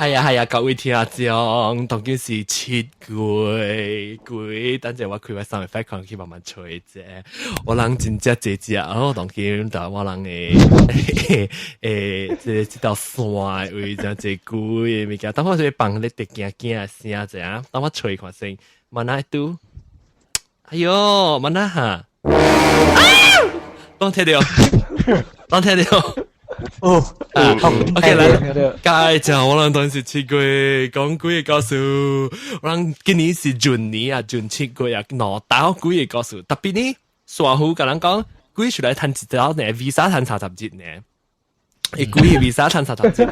係啊係啊，各位聽眾，當今是7月幾，等陣我開個三月快看去慢慢吹者。我人真正濟隻，哦，當今就我人的這條線位真濟久的物件，等我就放咧滴驚驚聲者啊，等我吹看先，慢來拄，哎喲，慢來哈，當聽到，當聽到。哦，啊，OK 來，介紹我人當時7月講幾個故事，我人今年是閏年啊，閏7月啊，兩道幾個故事，特別呢，煞虎共人講，鬼出來趁一條呢，visa 趁30日呢，伊鬼 visa 趁三十日，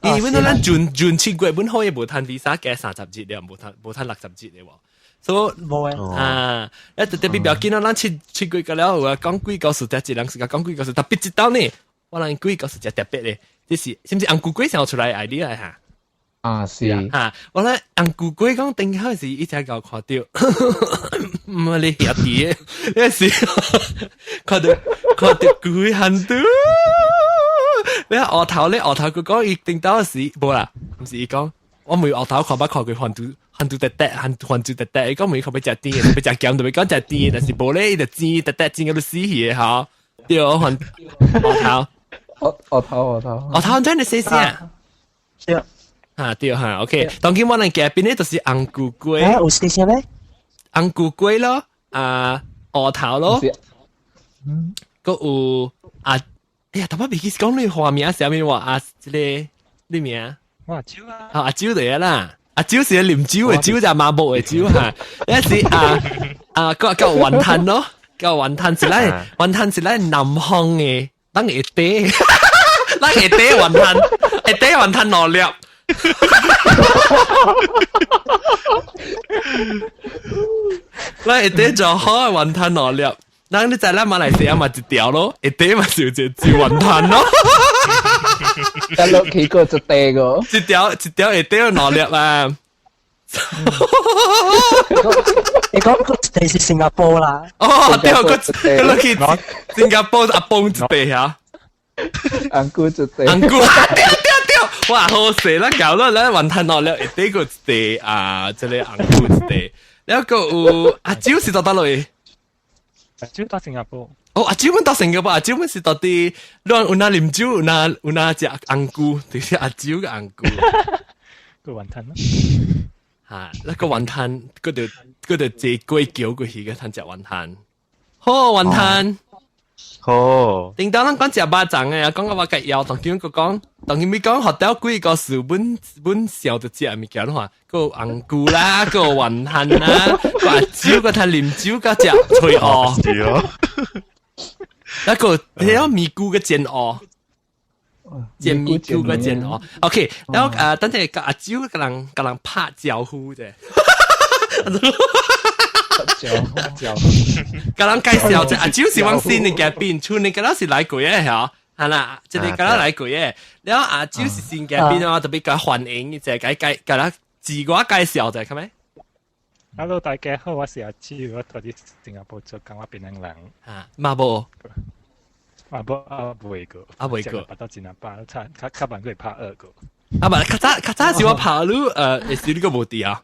因為咱閏7月本好伊無趁 visa 加三十日了，無趁60日的喎。所以無誒，啊，一特別不要緊啦，咱七月個了有啊，講鬼故事，第一人是講鬼故事，特別一道呢。我人鬼故事真特別咧，這是是毋是紅龜粿想出來 idea 哈？啊是哈，我咧紅龜粿講頂開時，伊才共看著，毋係你兄弟的，你是看著鬼番拄，你額頭咧額頭佢講伊頂到時無啦，毋是伊講，我每額頭看捌看過番拄番拄特特番番拄特特，伊講每看欲食甜的，欲食鹹，就欲講食甜的，但是無咧，伊就甜特特甜到死去的吼，對，番額頭。額頭額頭，額頭真係細聲，對，哈對哈，OK。當今我哋嘉賓呢，就是紅龜粿，欸，有細聲咩？紅龜粿咯，啊，額頭咯，嗯，閣有啊，哎呀，頭擺袂記講你花名啥物話啊？這個你名？我阿蕉啊，阿蕉嚟啦，阿蕉是啉酒的酒，就麻木的酒哈。那是啊啊，閣閣雲吞咯，閣雲吞是咱雲吞是咱南方的。咱會底，咱會底雲吞，會底雲吞兩粒。咱會底做好雲吞兩粒。咱你知咱馬來西亞嘛一條咯，會底嘛是有一隻雲吞咯。一落起個一塊個，一條一條會底兩粒啊。你講個一塊是新加坡啦。哦，對，個個落去新加坡阿崩一塊嚇。紅菇一塊。紅菇，對對對，哇，好勢啦，搞到咱雲吞兩粒，會底個一塊啊，這個紅菇一塊。了閣有阿蕉是佗佗落去？阿蕉到新加坡。哦，阿蕉阮到新加坡，阿蕉阮是佗佇，你有哪啉酒，有哪食紅菇，就是阿蕉個紅菇。個雲吞咯。哈，那個雲吞，閣著坐過橋過去個通食雲吞。好，雲吞。好。頂當咱講食肉粽的，講到我個腰，當今閣講，當今欲講學到幾個事，阮想著食物件的話，閣有紅菇啦，閣有雲吞啦，閣阿蕉，閣通啉酒，閣食脆芋。是哦。那個彼個咪菇個煎芋。煎咪菇個煎芋。OK，然後等陣共阿蕉共人拍招呼者。招呼招呼，共人介紹者，阿蕉是阮新的嘉賓，去年敢若是來過的嚇，係啦，這個敢若來過的，然後阿蕉是新嘉賓啊，特別共歡迎，者共介共人自我介紹者，係咪？Hello，大家好，我是阿蕉，我佇新加坡做工，我檳城人。啊，嘛無。啊無啊未過，啊未過，拍到真啊飽，差較較慢過拍二個。啊無，較早是我拍你，會是你閣無佇啊？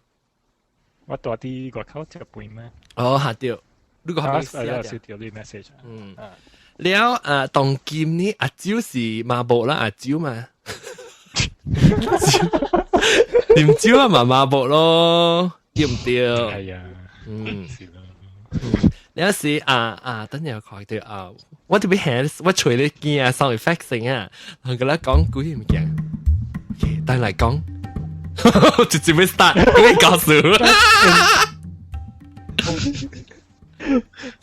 我蹛佇外口食飯咩？哦，哈對，你個還沒寫啊？收著你 message。嗯，了啊，當今呢，阿蕉是麻木啦，阿蕉嘛，啉酒啊嘛麻木咯，對毋對？係啊，嗯，是咯。有時啊啊，等陣我看著啊，我特別嚇，我揣你驚啊，sound effect 先啊，同佢咧講幾物件，OK，等來講，直接欲 start，欲告訴，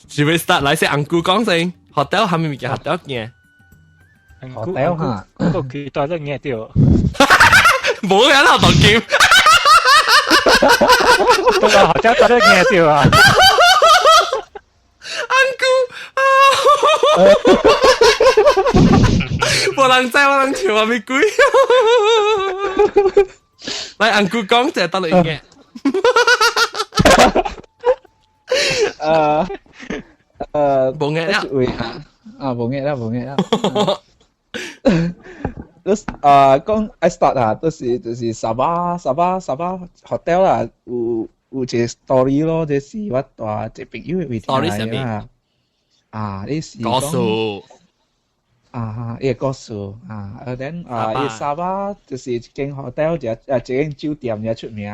直接 start 來先，紅菇講先，學到蝦米物件，學到驚，學到哈，個期待咧驚著，無人啦，當金，都話學到咧驚著啊！紅菇啊！無人知我人笑啥物鬼？來，紅菇講者得嚟嘅。無嘅啦，啊，無嘅啦，無嘅啦。你啊講 I start 啊，都是就是沙巴沙巴沙巴 hotel 啦，有一個 story 咯，這是我大一個朋友會聽來啦。啊，你是故事啊，伊個故事啊，啊，then 啊，伊沙巴就是一間 hotel，一啊一間酒店也出名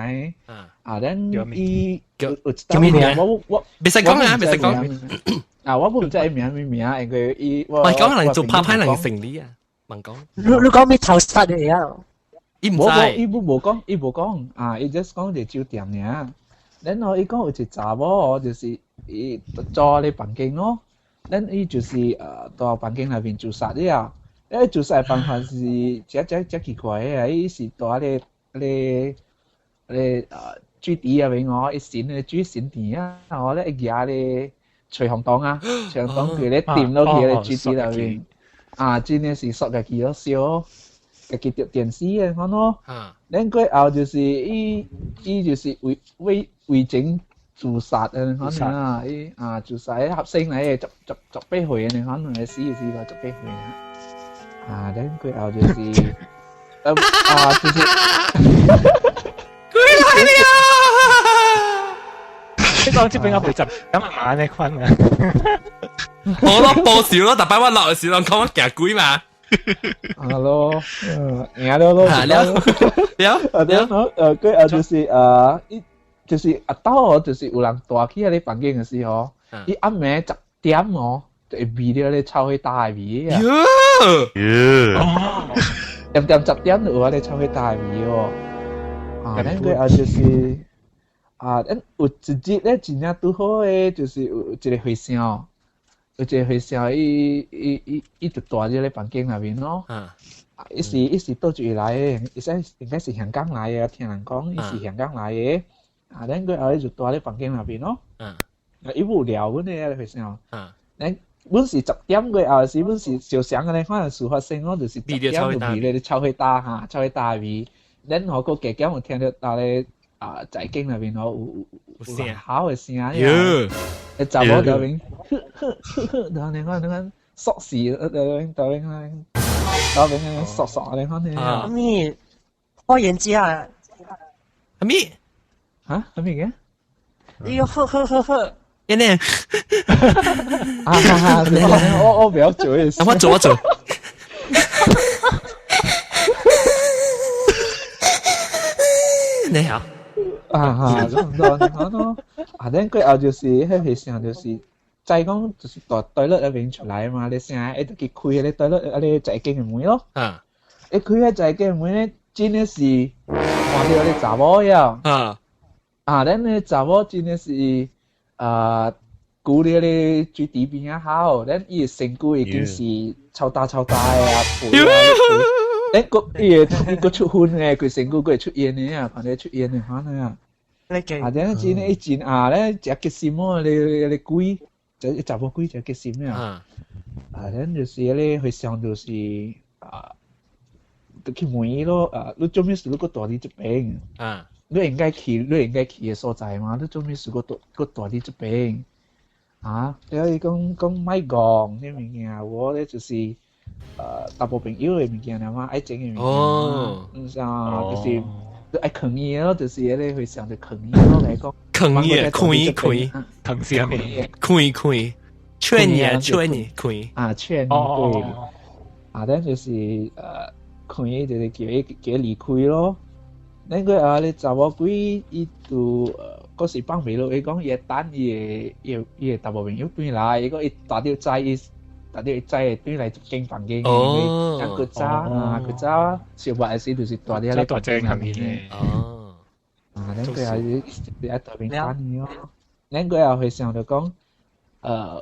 的。啊，then 伊有一叫咩名？我袂使講啊，袂使講。啊，我唔知伊名咩名，因為伊我唔係講人做拍歹人成理啊，問講。你講咩頭髮嘅啊？伊唔知，伊無講，伊無講啊，伊 just 講一酒店爾。然後伊講有一個查某，就是伊租咧房間咯。咱伊就是蹛房間內面自殺了，誒自殺的方法是遮遮遮奇怪的啊！伊是蹛咧咧咧水池入面哦，伊伸咧水伸甜啊，哦咧伊舉咧吹風筒啊，吹風筒佢咧掂落去咧水池內面，啊真的是煞家己咯燒，家己著電死的款咯。咱過後就是伊伊就是為為為情自殺啊！可能啊，伊啊自殺喺合生嚟嘅，十十十八歲啊！可能係死死個十八歲啊！啊，等過後就是，啊就是，鬼來了！你講這邊我袂十咁慢呢款啊！我咯報笑咯，特擺我落嘅時陣講我驚鬼嘛。啊咯，贏了咯，了了，啊了，過後就是啊伊。就是阿兜哦，就是有人帶去遐个房間的時候，伊暗暝10點哦，就會聞著咧臭火焦的味啊！點點10點就有遐个臭火焦的味哦。啊，咱過後就是啊，咱有一日咧真正拄好的，就是有一個和尚，有一個和尚，伊伊伊伊就蹛佇咧房間內面咯。伊是佗一位來的，伊說應該是香港來的，聽人講伊是香港來的。啊，咱過後伊就蹛咧房間內面咯。啊，伊無聊阮咧和尚。咱阮是十點過後時，阮是小想安尼款事發生咯，就是十點就味咧臭火焦哈，臭火焦的味。咱吼閣加減有聽著蹛咧啊，在間內面吼有有有吼的聲。喲！查某佇面，呵呵呵呵，安尼款你看縮死，佇面佇面縮縮安尼款呢。啊咩？開言之啊？咩？嚇？咩嘅？你要呵呵呵呵。因為啊哈哈！我不要做嘅事。我做我做。你好。啊哈，差不多，差不多。啊，咱過後就是彼個聲，就是再講就是蹛對落那邊出來嘛，你聲一直去開彼個對落，啊個在間的門咯。一開彼在間的門咧，真的是看著彼查某呀。啊，咱个查某真的是啊，跍佇咧水池邊仔好，咱伊的身軀已經是超大超大的啊，肥啊！咱閣伊會伊閣出薰咧，規身軀閣會出煙的啊，看著出煙的款啊。啊，咱真的一真啊，咧誠激心哦，咧咧鬼，這查某鬼誠激心啊。啊，咱就是彼個和尚就是啊，就去問伊咯，啊，你做咩事你閣蹛佇這邊？你應該去，你應該去的所在嘛？你做咩事閣蹛閣蹛佇這邊？啊，了伊講講莫講，這物件我咧就是查埔朋友的物件爾嘛，愛情的物件。嗯啊，就是你愛囥伊咯，就是彼個和尚就囥伊咯，來講。囥伊，勸伊勸，囥啥物？勸勸，勸你勸你勸。啊，勸對。啊，咱就是勸伊就是叫伊叫伊離開咯。咱過後咧查某鬼伊就閣是放袂落，伊講伊會等伊的伊伊的查某朋友轉來，伊講伊大著知伊大著伊知會轉來這間房間，因為咱較早啊較早小捌的時就是蹛佇遐咧房間內面的。啊，咱過後是佇遐內面等伊咯。咱過後和尚就講，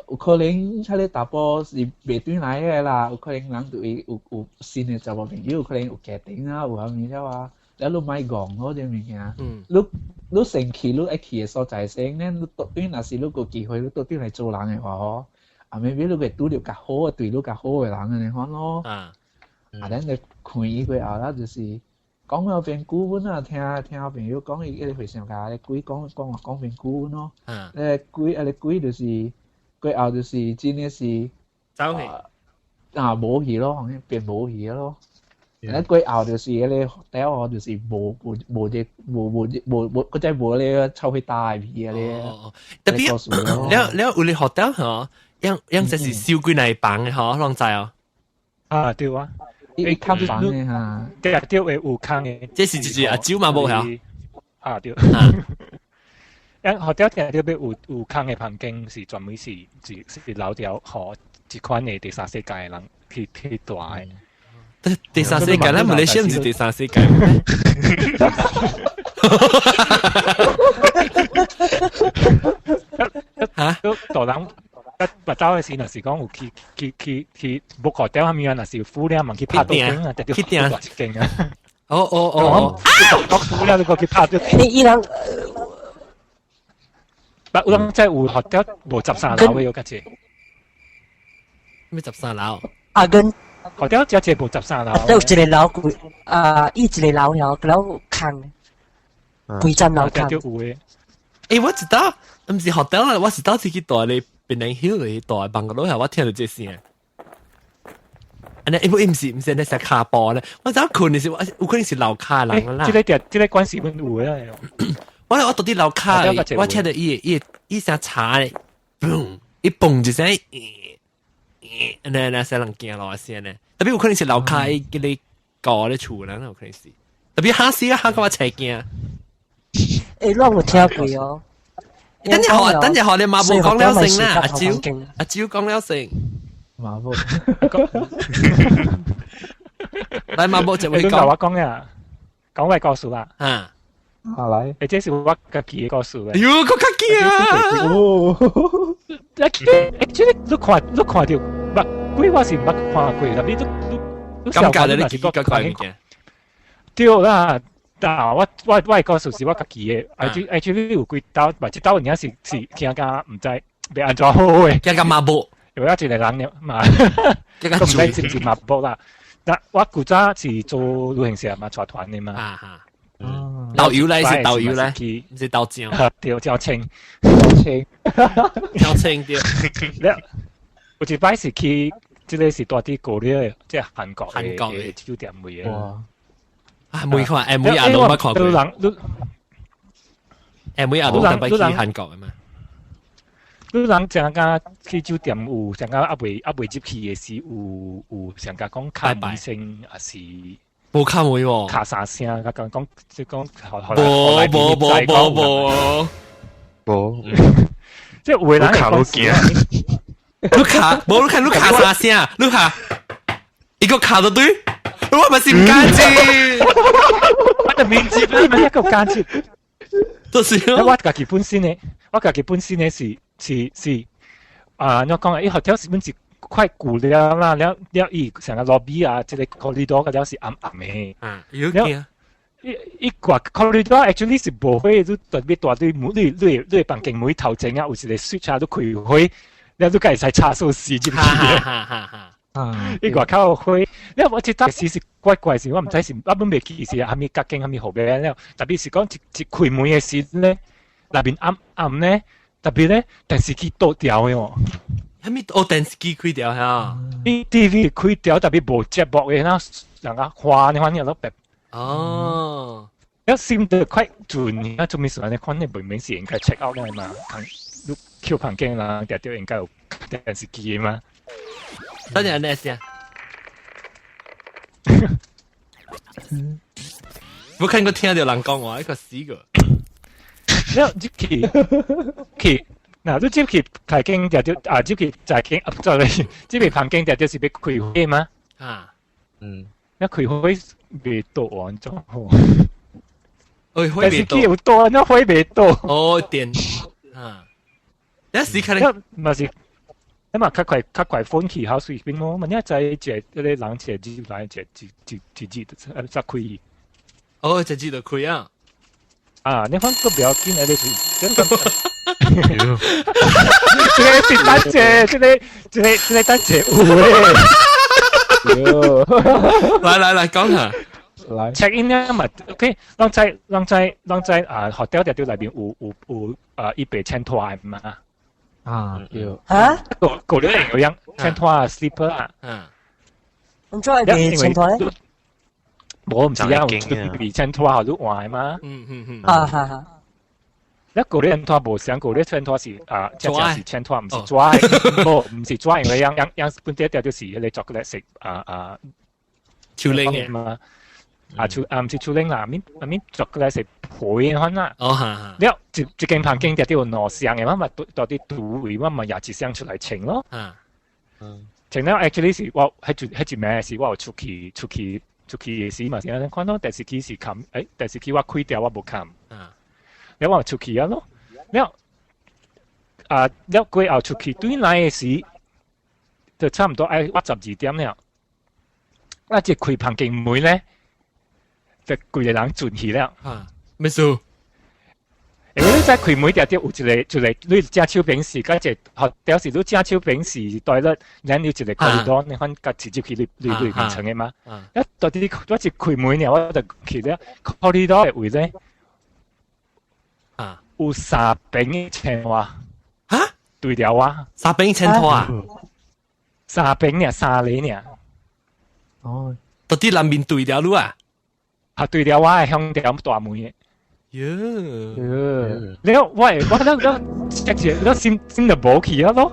有可能彼个查埔是袂轉來的啦，有可能人就會有有新的查某朋友，有可能有家庭啊，有啥物了啊。了你莫戇咯，這物件。你你先去你愛去的所在先，咧你倒轉若是你有機會，你倒轉來做人的話吼，啊，maybe 你會拄著較好的，對你較好的人按呢款咯。啊，咱就看伊過後啦，就是講了變久阮啊，聽聽朋友講伊彼個和尚共彼個鬼講講話講變久咯。彼個鬼啊，個鬼就是過後就是真的是走去。啊無去咯，變無去咯。咱過後就是彼个 hotel 就是無無無這無無無無，閣再無咧臭屁大味啊咧。特別了了有咧 hotel 嗬，樣樣這是收幾內房的嗬，攏知哦。啊對啊，伊看房的哈，對啊對會有空的。這是就是阿酒嘛無嚇？啊對。因 hotel 定著欲有有空的房間是專門是是是留著予這款的第三世界的人去去蹛的。第三世界，咱馬來西亞毋是第三世界。嚇！大人一捌走的時，若是講有去去去去 book hotel 啥物啊，若是有付了嘛去拍賭間啊，去訂一間啊。哦哦哦！講付了你閣去拍賭。你伊人，捌有人在有 hotel 無13樓的有較濟。咩13樓？啊，跟。 hotel 只只無十三樓。有一個樓規啊，伊一個樓了，樓空，規層樓空。有的。欸，我知道，毋是 hotel 啦，我是到次去蹛咧檳城 Hill 的蹛 bungalow 下，我聽著這聲。按呢，欸，毋是毋是那是跤步咧，我早睏的時，我有可能是樓跤人啦。這个這個關係阮有的。我我蹛佇樓跤，我聽著伊伊伊聲柴咧，嘣，伊嘣一聲，按呢那聲人行落聲呢。特別有可能是樓跤伊叫你高咧厝人，有可能是。特別嚇死啊，嚇到我齊驚。欸，攏有聽過哦。等陣學，等陣學你馬步講了先啦，阿蕉，阿蕉講了先。馬步。來馬步就會講。我講呀，講我故事啦。啊。啊來。欸，這是我家己的故事咧。喲，閣較記啊！哦。欸，這個你看，你看著，捌鬼我是毋捌看過，特別你你感覺你記較快物件。對啦。但我我我的故事是我家己的，actually 有幾兜，嘛這兜有影是是驚甲毋知欲按怎好的。驚甲麻木，有一個人了嘛，都毋知是毋是麻木啦。那我古早是做旅行社嘛，帶團的嘛。啊哈。導遊來是導遊來，毋是導醬。對，叫清。清。叫清對。了，有一擺是去，這个是蹛佇高麗的，這韓國韓國的酒店位的。啊，每看，欸，每亞攏捌看過。欸，每亞攏特別去韓國的嘛。你人成家去酒店有，成家猶未猶未入去的時，有有成家講敲門聲，抑是無敲門喎？敲三聲，佮講講即講無無無無無無，即有的人敲都驚。你敲，無你看你敲三聲，你敲，伊閣敲著對。我嘛是毋敢接，我就免接啦，咪一個間接。就是我家己本身呢，我家己本身呢是是是啊，你講啊，伊 hotel 是本是快舊了啦，了了伊成個 lobby 啊，這個 corridor 個了是暗暗的。啊，有驚。伊伊個 corridor actually 是無火，你特別蹛對門，你你你房間門頭前啊，有一個 switch 啊，你開火，了你才會使插鎖匙入去。哈哈哈。啊！伊外口火，了我這當時是怪怪是，我毋知是我本袂記是啥物角間啥物號碼了，特別是講一一開門的時咧，內面暗暗咧，特別咧電視機倒掉的哦。啥物哦？電視機開掉嚇？伊 TV 開掉，特別無節目的，那人家花你反正攏白。哦。了心得快準，啊，做咩事啊？你看你明明是應該 check out 的嘛？你去房間啦，定定應該有電視機的嘛？等陣咩事啊？我看過聽到人講話，一個死個。了入去去，嗱，你入去大間定著啊，入去在間啊，sorry，入去房間定著是欲開火嗎？啊，嗯，那開火袂倒完怎好？哦，火袂倒。有倒，那火袂倒。哦，電啊，一時可能嘛是。你嘛較快較快風氣好水平咯，嘛你知一個個人一個入來一個一一一日就才開。哦，一日就開啊！啊，你看閣不要緊，那個是這個是等者，這個這個這個等者有誒。來來來，講下。來 check in 咧嘛，OK，咱知咱知咱知啊，hotel 條內面有有有啊，伊白請拖的嘛。啊，對。嚇？個個了有樣請拖啊，slipper 啊。嗯。咁再係請拖咧？無唔是啊，有請拖後都換嘛。嗯嗯嗯。啊哈哈。一個咧拖無相，個咧請拖是啊，真正是請拖，毋是抓，無毋是抓，因為樣樣樣本地條就是迄個巧克力色啊啊，樹奶嘅嘛，啊樹啊毋是樹奶啦，面面巧克力是皮款啦。哦哈。了一一間房間條有兩箱嘅，我嘛到底櫥位，我嘛也一箱出來稱咯。啊。稱了 actually 是我彼一彼一暝是我有出去出去出去嘅時嘛，是按呢看到電視機是冚，欸電視機我開掉我無冚。啊。了我出去啊咯，了啊了過後出去轉來的時，就差唔多愛我12點了。啊！這開房間門咧，就規個人進去了。啊，咩事？因為你在開門定定有一個一個，你正手邊是佮一個，表示你正手邊是對了，咱有一個 corridor，你看佮直接去你你你面層的嘛。一到底我一開門爾，我就去了 corridor 的位咧。啊！有三爿的青蛙，哈？對了我，三爿青蛙啊？三爿爾，三個爾。哦，到底南面對了你啊？啊，對了我係向條大門的。喲，了我我我我 check 一下，我心心就無去啊咯。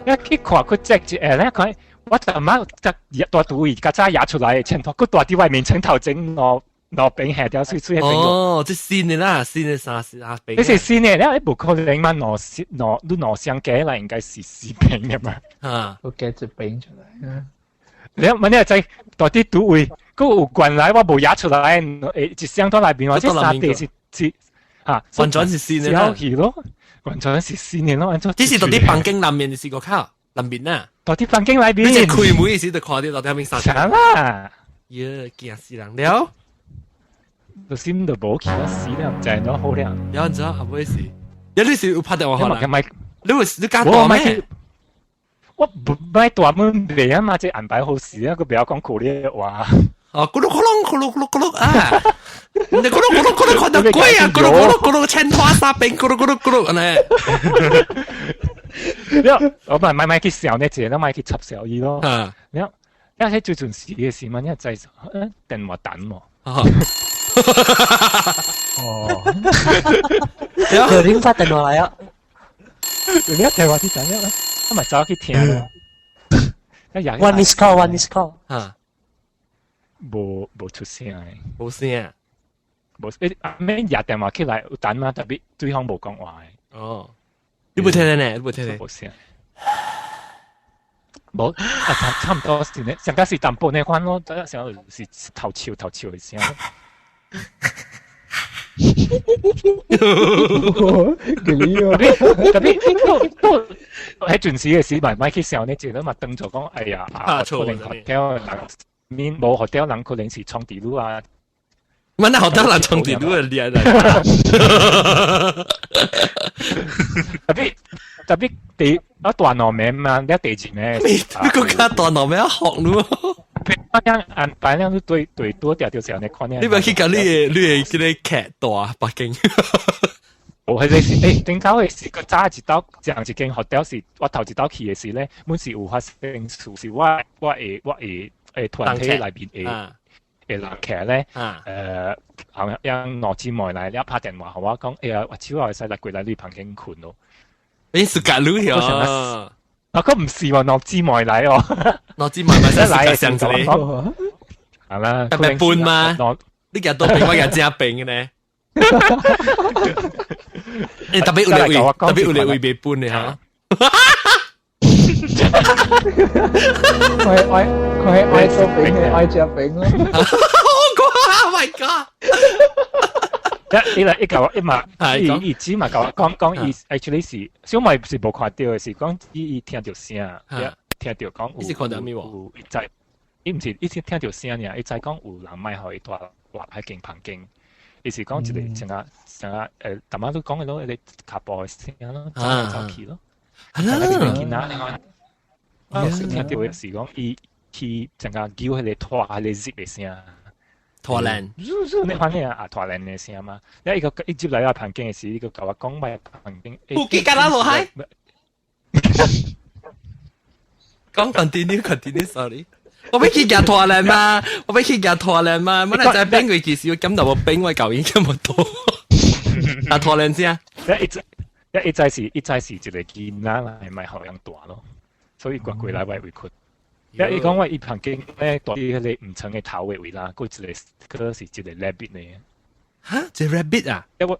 一去看佢 check 一下咧，看我就媽就大肚位，較早壓出來的青蛙，佢大佇外面床頭前兩兩邊下條水水彼邊。哦，這新的啦，新的三三爿。這是新的，了，無可能嘛，兩兩你兩箱加來應該是四爿的嘛。啊，我加一爿出來。你問你知到底佗位，閣有原來我無壓出來，誒，一箱到內邊，我這三地是是啊，完全是新的啦。咯，完全是新的咯，這是到底房間內面是個靠內面啊？到底房間內面。你這開門時就看到到底邊三。啥啦？耶，驚死人了！就心就無去了，死了，唔知啷好了。了，你知道後尾是？你你是有拍電話予人？你有你加大咩？我不買大門袂啊嘛，這安排好事啊，閣不要講苦力話。哦，咕嚕咕嚕咕嚕咕嚕咕嚕啊！你咕嚕咕嚕咕嚕看到鬼啊！咕嚕咕嚕咕嚕青拖三爿咕嚕咕嚕咕嚕按呢。了，我咪買買去笑呢，一個，買去插小伊咯。啊，了，了，彼最陣時的時嘛，你知電話等無？哦，有點發電話來啊！你電話去等了，我咪走去聽咯。 One miss call, one miss call。啊，無無出聲的，無聲。無誒，阿免也電話起來有等嘛，特別對方無講話的。哦，你無聽呢？你無聽呢？無聲。無啊，差差唔多是呢，上個是淡薄那款咯，這上是頭笑頭笑的聲。給你哦，特別都都喺陣時嘅時，咪咪去想呢，一個嘛當作講，哎呀，啊，可能學條人面無學條人可能是創地路啊。乜那學條人創地路啊？厲害啦！特別特別第啊大腦面嘛，你第二咩？你個較大腦面學咯。我樣安排了，對對多條就是按呢款。你咪去共你的你的這個劇大北京。無彼個是欸，頂頭的是閣早一道上一間學校是，我頭一道去的時咧，阮是有發生事，是我我會我會會團體內面會會人客咧，後讓兩姊妹來了拍電話，予我講，哎呀，我手會使來過來你房間睏咯。欸，是假女哦。啊，閣毋是喎，兩姊妹來哦。兩姊妹咪使來上一個。係啦，特別半嘛？你夾多餅，我夾正餅嘅呢。欸，特別有個位，特別有個位袂分的哈。佢愛佢愛做餅嘅，愛食餅咯。 Oh my god！一來一共一嘛，伊伊只嘛共我講講伊 actually 是小妹是無看著的，是講伊伊聽著聲，聽著講有有伊知，伊毋是伊聽著聲爾，伊知講有人莫予伊蹛蹛彼間房間，伊是講一個像啊像啊誒，淡仔都講的咯，彼個跤步的聲咯，走來走去咯，係啦，囡仔你看，我聽著的是講伊去像啊揪彼個拖彼個入的聲。拖爛，你反正啊拖爛的聲嘛，你一個一入來我房間的時，伊個共我講莫房間。有記甲咱落海。講 continue continue sorry。我欲去舉拖咧嘛，我欲去舉拖咧嘛，我來知變過其實我感到我變我舊應該無多。啊拖咧先啊，一一一一再是一再是一個囡仔來咪好樣大咯，所以刮過來我會困。伊講我伊旁邊咧蹛佇彼個毋床的頭的位啦，閣一個閣是一個 rabbit 呢。哈，這 rabbit 啊？了我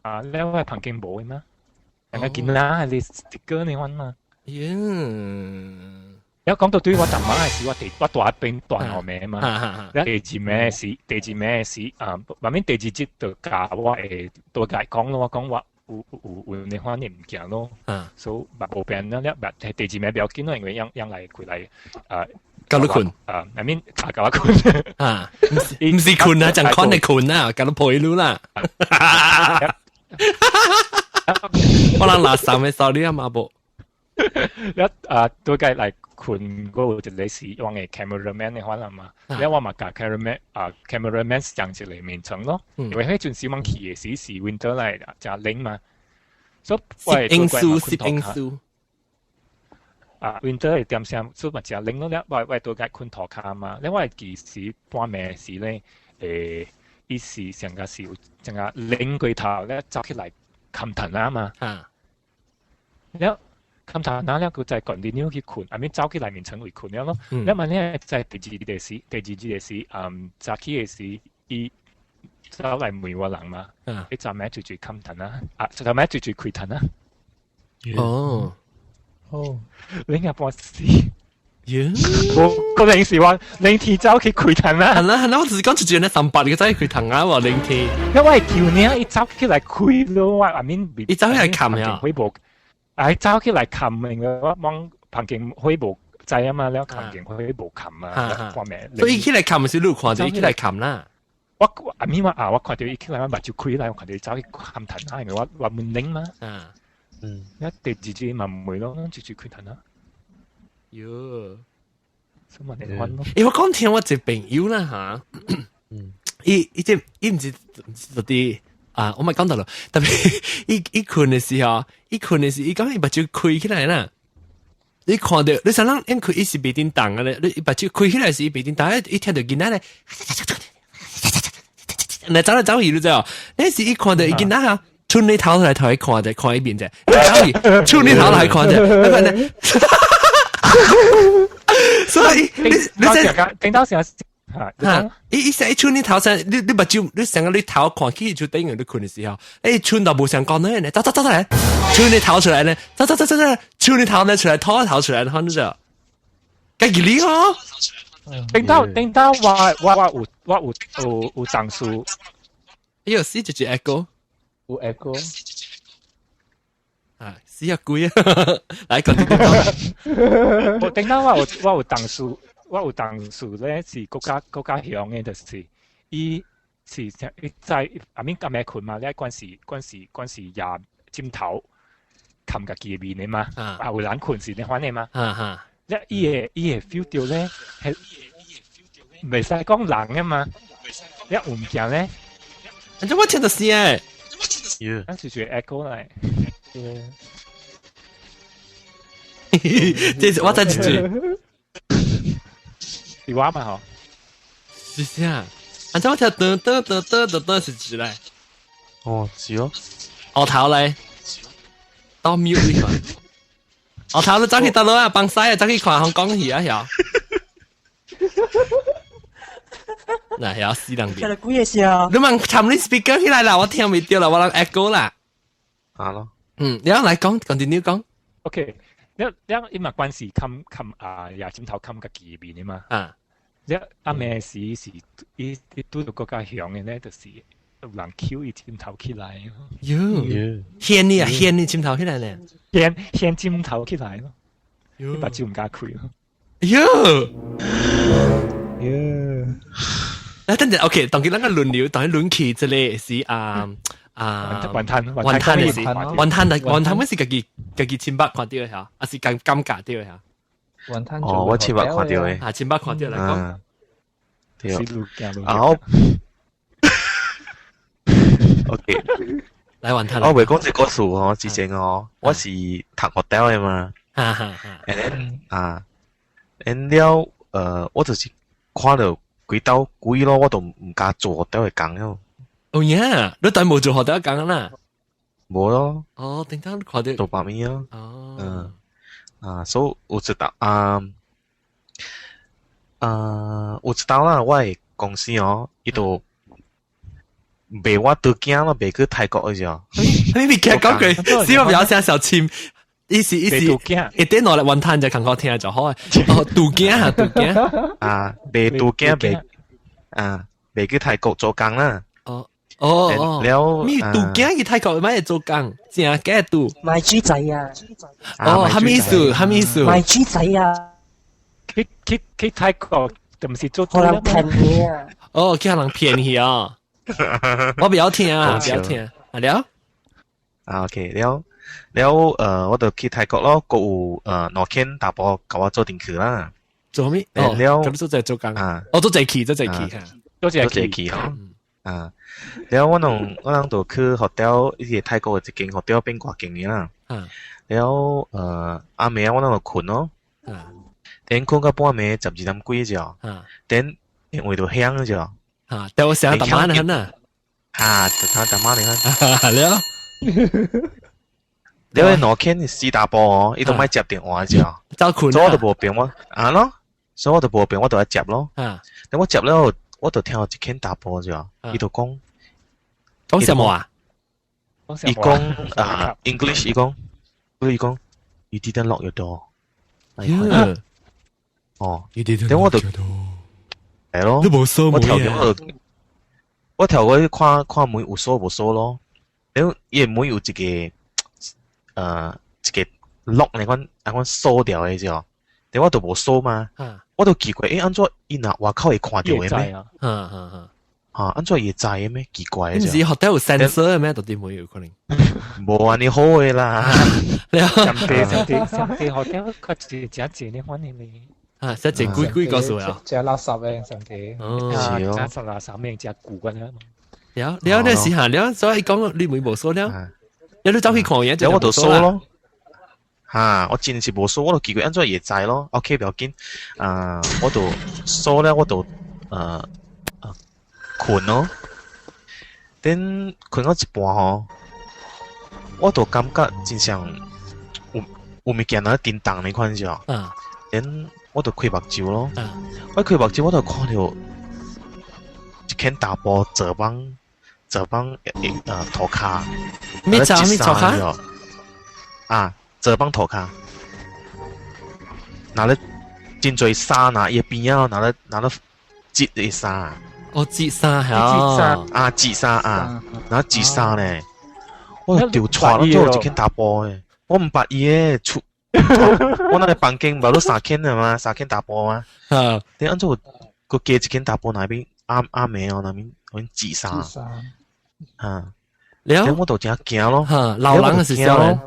啊，了我旁邊無的嘛，人家囡仔係一個呢款嘛。了講到對我昨晚的時，我佇我蹛彼邊斷後面嘛。了第二暝時，第二暝時啊，慢慢第二日就教我會多甲伊講咯，我講我有有有呢款的物件咯。所以嘛無變了了，第二暝不要緊咯，因為樣樣來過來啊。教你睏啊，I mean 教教我睏啊，毋是睏啊，就看你睏啊，教你陪你啦。我人垃圾的 sorry 啊嘛無。了啊，對個來睏，我有一個是我的 cameraman 的款啦嘛。了我嘛共 cameraman 啊，cameraman 上一個眠床咯。因為彼陣時阮去的時是 winter 來，誠冷嘛。所以攝影師，攝影師。啊，winter 會點聲，所以嘛誠冷咯。了我對個睏塗跤嘛。了我會記時半暝時咧，伊是上個是有成個冷過頭咧，走起來冚炭啊嘛。了冚炭啊了，閣再 continue 去睏，啊免走去內面床位睏了咯。了嘛，你在第二日時，第二日時，早起的時，伊走來問我人嘛。伊昨暝就就冚炭啊，啊，昨暝就就開炭啊。哦。哦，你亞半死。我個人是話冷天走去開炭啊。係啦係啦，我就是講出住咧三百，你走去開炭啊喎，冷天。因為叫你伊走起來開咯，我阿免。伊走起來冚呀。火無，啊，走起來冚，因為我望旁邊火無知啊嘛，了旁邊火無冚啊，看咩？所以伊起來冚是你看著伊起來冚啦。我阿免我啊，我看著伊起來，我目睭開來，我看著伊走去冚炭啊，因為我我門冷嘛。一第二日嘛唔會咯，直接開炭啊。喲，什麼你玩咯？欸，我講聽我一個朋友啦嚇，伊伊這伊毋是毋是啲啊，我咪講到咯，特別伊伊睏的時候，伊睏的時，伊講伊目睭開起來啦。你看著，你想諗因開伊是袂振動的咧，你目睭開起來是伊袂振動，伊聽著囡仔咧，來走來走去，你知無？那時伊看著伊囡仔哈，伸你頭來頭去看者，看伊面者，走去，伸你頭來看者，那個呢？所以你你在聽到時嚇，伊伊成一伸你頭上，你你目睭，你成個你頭看起就等於你睏的時候，欸，伸到無相干的呢，走走走來，伸你頭出來呢，走走走走走，伸你頭呢出來，頭頭出來，然後你就，該幾厲哦！頂到頂到我我我有我有有有同事，哎呦，死一隻 echo，有 echo，啊，死啊鬼啊！來講啲講。我頂到我有我有同事，我有同事咧是國家國家鄉的，就是伊是伊在阿免暗暝睏嘛，咧關時關時關時夜枕頭冚家己的面的嘛，啊有人睏是呢款的嘛，咧伊會伊會 feel 著咧係袂使講人的嘛，咧有物件咧，你做乜聽到聲？咱是屬 echo 來。這是我再一句。是我嘛吼？是啥？按怎我聽噔噔噔噔噔噔是幾來？哦，是哦。學頭來，到 mute 你看。學頭你走去佗落啊？幫西啊，走去看香港戲啊，曉？嗱，曉死人聽了幾個聲？你問插你 speaker 起來啦，我聽袂著啦，我人 echo 啦。啊咯。嗯，你來講，continue 講。 OK，你你伊嘛關係冚冚啊，也枕頭冚家己面的嘛。你暗暝時是伊伊拄著國家響的咧，就是有人抾伊枕頭起來。喲，掀你啊，掀你枕頭起來咧。掀掀枕頭起來咯。伊目睭毋敢開咯。喲，喲。啊，等陣，OK，當佢咱個輪流，當佢輪起這個是啊啊，雲吞雲吞的是雲吞的雲吞，我是家己家己親捌看著的嚇，還是感感覺著的嚇？雲吞哦，我親捌看著的。啊，親捌看著來講。對。啊，我 OK，來雲吞。我袂講這個故事吼，之前哦，我是讀 hotel 的嘛。哈哈哈。 And then 啊，and 了。我就是看到幾兜鬼咯，我都毋敢做 hotel 的工了。哦呀，你等無做 hotel 工啦？無咯。哦，頂當看到做白面咯。哦。嗯。啊，所以有一道啊啊，有一道啦，我的公司哦，伊就賣我倒囝咯，賣去泰國去哦。你別驚講句，小我比較聲小簽，意思意思，一點落嚟雲吞就近我聽就好。哦，杜驚啊，杜驚啊，賣杜驚賣啊，賣去泰國做工啦。哦哦哦，了，咩杜驚去泰國咩做工？正假杜賣豬仔啊！哦，哈咪意思？哈咪意思？賣豬仔啊！去泰國就毋是做可能騙你啊！哦，去人騙去啊！我不要聽啊，不要聽啊了。啊 OK 了了，我就去泰國咯，閣有兩間查埔共我做陣去啦。做咩？哦，了，咁做就做工啊？哦，做濟去，做濟去，做濟去吼。啊，了我攏就去 hotel，伊個泰國的一間 hotel 變偌間的啦。了暗暝我攏就睏咯。等睏到半暝12點幾隻。等電話就響隻。啊，但我想打媽呢？啊，就聽打媽呢？了。了，兩間死查埔哦，伊都莫接電話隻。走睏。所以我就無變我啊咯，所以我就無變，我就愛接咯。等我接了，我就聽到一間查埔隻，伊就講講什麼啊？伊講啊，English 伊講，伊講，You didn't lock your door。哦，等我就係咯，你無鎖我跳過，我跳過去看看門有鎖無鎖咯。然伊門有一個 lock 嚟款，啊款鎖掉的啫。但我都無鎖嘛，我都奇怪，欸，按怎伊若外口會看著的咩？啊，按怎伊會知的咩？奇怪的。毋是 hotel 有 sensor 的咩？到底沒有可能。無按呢好的啦。上地上地上地 hotel 較濟誠濟呢款的咧。啊，實濟鬼鬼告訴啊。食垃圾的上地。哦，是哦。食垃圾命食舊咁樣。了了，那時下了，所以講你門無鎖了，了你走去看嘢就我就鎖咯。哈，我真是無鎖，我就奇怪按怎伊會知咯。OK，不要緊，啊，我就鎖了，我就睏咯。等睏到一半吼，我就感覺真像有物件喺叮當呢款啫。等我就開目睭咯。我開目睭，我就看著一間查埔坐幫坐幫塗跤。咩坐咩塗跤？啊，坐幫塗跤。拿咧真濟衫啊，伊邊仔拿咧拿咧摺的衫。哦，摺衫係啊，摺衫啊，拿摺衫咧，我就帶了做一間查埔的，我毋捌伊的厝，我那個房間無都三間的嘛，三間查埔嘛。你按怎閣加一間查埔那邊暗暗暝哦，那邊那邊摺衫。啊，了我就真驚咯。老人是少年。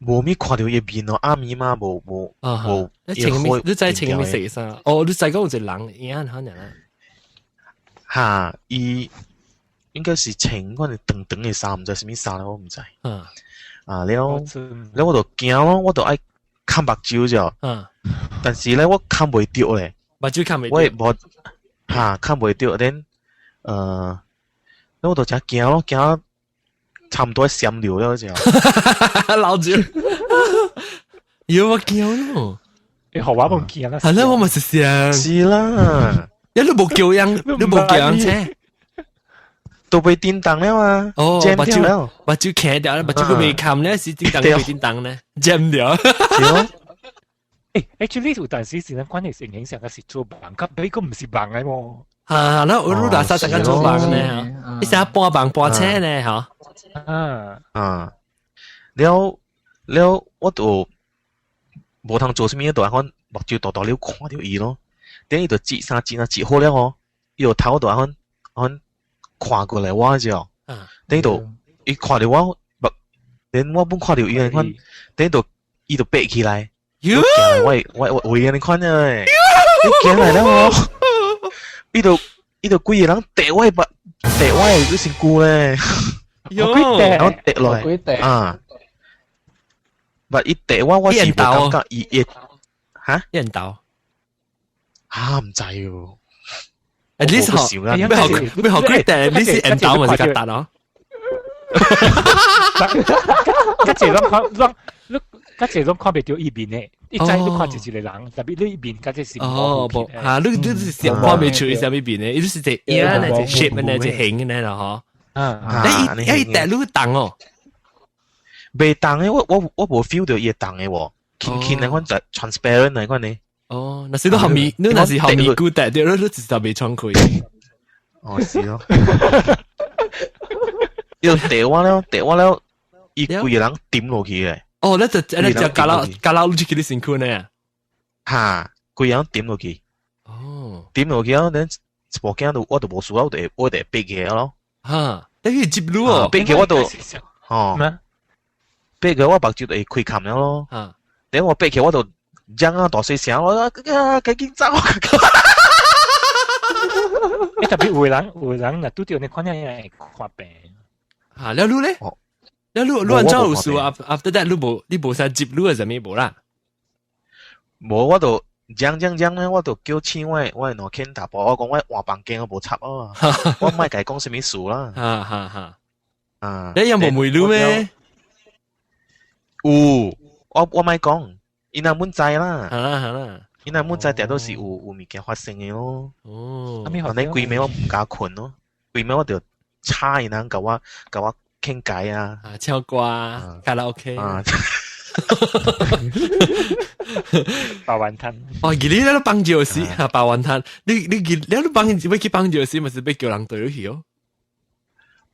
無咪看著伊面咯，暗暝嘛，無無無。你穿咩？你知穿咩色衫？哦，你知講有一個人影可能啊。哈，伊應該是穿款長長的衫，毋知啥物衫咧，我毋知。啊，了了我就驚咯，我就愛崁目睭啫。但是咧，我崁袂著咧。目睭崁袂。我無哈崁袂著，then 我就真驚咯，驚差唔多閃尿了就。老子，有我驚咯。你學話冇驚啦。係啦，我咪是想。是啦。你無叫人，你無叫人車。都被叮當了啊！哦，目睭目睭徛掉，目睭佢未冚咧，是叮當被叮當咧，尖掉。誒，actually 有陣時是咱關係是影響嘅是做夢，較比個毋是夢的喎。啊，那我垃圾成個做夢呢，你成日搬夢搬車呢，嚇。啊啊，了了，我就無通做啥物，就按款目睭大大了看著伊咯。等伊就摺衫摺啊摺好了吼，伊就頭就按款按看過來我啫。等伊就伊看著我目，等我本看著伊按款，等伊就伊就爬起來。我我我為按呢款咧，伊行來了吼，伊就規个人趯我的目，趯我的身軀咧。然後趯落來啊！毋伊趯我，我是無感覺伊會嚇？緣投。嚇，毋知喎。 At least 學欲學欲學幾定，你是緣投嘛是較值咯。較濟攏看攏你較濟攏看袂著伊面的，伊知你看一個人，特別你伊面較濟是哦，無嚇，你是看袂出伊啥物面的，伊就是一個影，一個 shape 呢，一個形呢咯嗬。啊，伊伊趯你動哦？袂動的，我無 feel 著伊會動的喎，輕輕的款就 transparent 的款呢。哦，若是你後面，你若是後面顧趯著，你直接袂敞開。哦，是咯。伊就趯我了，趯我了，伊規個人點落去的。哦，你就加落加落你去你身軀呢？哈，規個人點落去。哦，點落去啊！恁一部鏡都我都無事，我就會閉起咯。哈，你去接你哦？閉起我都，哦，閉起我目睭就會開冚了咯。等我閉起我就講啊大細聲，我啊趕緊走。欸，特別有的人若拄著你看見會看病。嚇，了你咧？了你按怎有事啊？After that 你無啥接你係啥物無啦？無，我就講講講咧，我就叫請我的兩牽大婆，我講我換房間我無插啊，我莫共伊講啥物事啦。哈哈哈。啊！你有無問你咩？有，我莫講，𪜶若滿知啦。好啦好啦，𪜶若滿知，定都是有物件發生的咯。哦。啊，你規暝我毋敢睏咯，規暝我就吵𪜶人，共我傾偈啊。啊，唱歌，卡拉 OK。啊。白雲吞。哦，記你咧幫照時，哈，白雲吞。你記你幫欲去幫照時，嘛是欲叫人對去哦。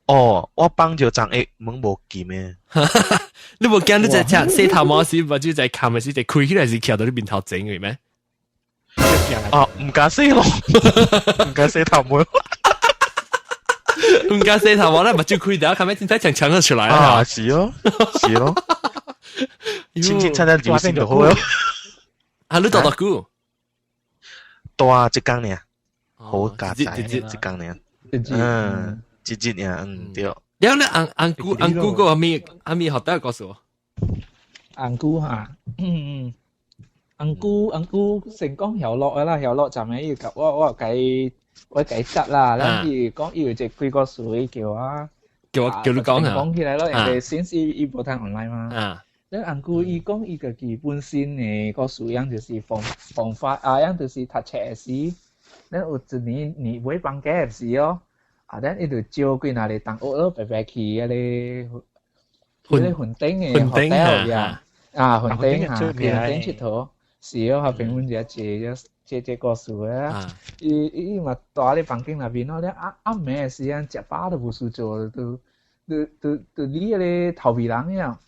哦，我幫著昨下門無禁的。你無驚你在聽洗頭毛時，目睭在看的時，就開起來是徛到你面頭前嘅咩？哦，毋敢洗咯，毋敢洗頭毛。毋敢洗頭毛，咱目睭開掉，看咩凊彩搶搶咗出來啊！是哦，是哦，清清楚楚留心就好咯。啊，你蹛偌久？蹛一工爾，好佳哉，一工爾，嗯，一日爾，嗯對。了咧，翁姑個啥物學得故事？翁姑哈，嗯，翁姑成講曉樂啦，曉樂就咩？伊共我共伊答啦，咱伊講伊有一個幾個事叫我，叫我叫你講啊，講起來咯，因為先是伊無通 online 嘛。啊。咱翁姑伊講伊家己本身的故事樣就是方方法啊，樣就是讀冊時，咱有一年年尾放假的時哦，啊，咱伊就招幾若個同學咯，白白去彼個去彼個雲頂的 hotel 呀，啊，雲頂哈，去雲頂𨑨迌，是哦，彼邊阮遮坐這故事啊，伊嘛蹛咧房間內面咯，咧暗暗暝的時間食飽都無事做，都你彼個頭皮人呀。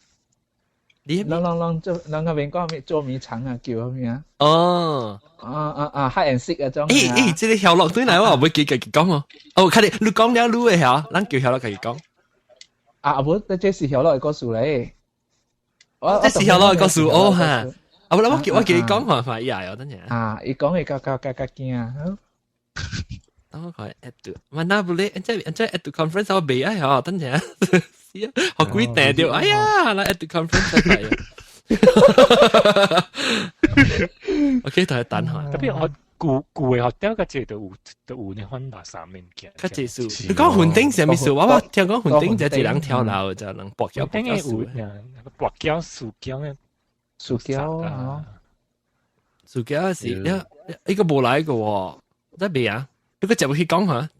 你攏做，攏嗰邊講咩捉迷藏啊，叫咩啊？哦，啊啊啊，hide and seek 嗰種。欸欸，這個曉樂對來我袂記家己講哦。哦，看你講了你的曉，咱叫曉樂家己講。啊，無，這是曉樂的故事咧。這是曉樂的故事哦哈。啊，無啦，我叫伊講看看伊會哦，等陣。啊，伊講會較較較較驚。等我看 add to，萬那不咧，這 add to conference 我袂愛嗬，等陣。是啊，學鬼訂掉，哎呀，來 add to conference 嚟。OK，同佢等下。特別我舊舊的學校較濟都有呢款垃圾物件。較濟數，你講雲頂啥物事？我聽講雲頂就一人跳樓，就人跋筊。頂的有跋筊、輸跤的，輸跤啊，輸跤是，你呢個無來過喎，得未啊？你個接入去講下。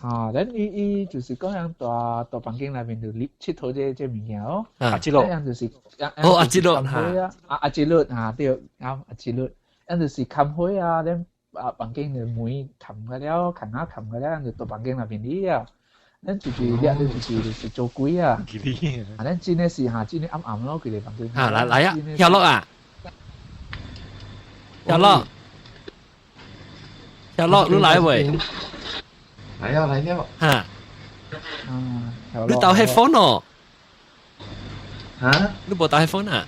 啊，咱伊就是講樣蹛蹛房間內面就佚𨑨迌這物件哦。阿吉洛，樣就是，哦阿吉洛哈，啊阿吉洛啊對，啱阿吉洛，樣就是冚火啊，咱啊房間的門冚個了，冚啊冚個了，就蹛房間內面裡啊。咱就是掠就是做鬼啊！啊，咱真的是哈，真的暗暗咯，規个房間。啊，來來啊，曉樂啊，曉樂，曉樂，你來未？來了來了。哈。你戴 headphone 哦？哈？你無戴 headphone 啊？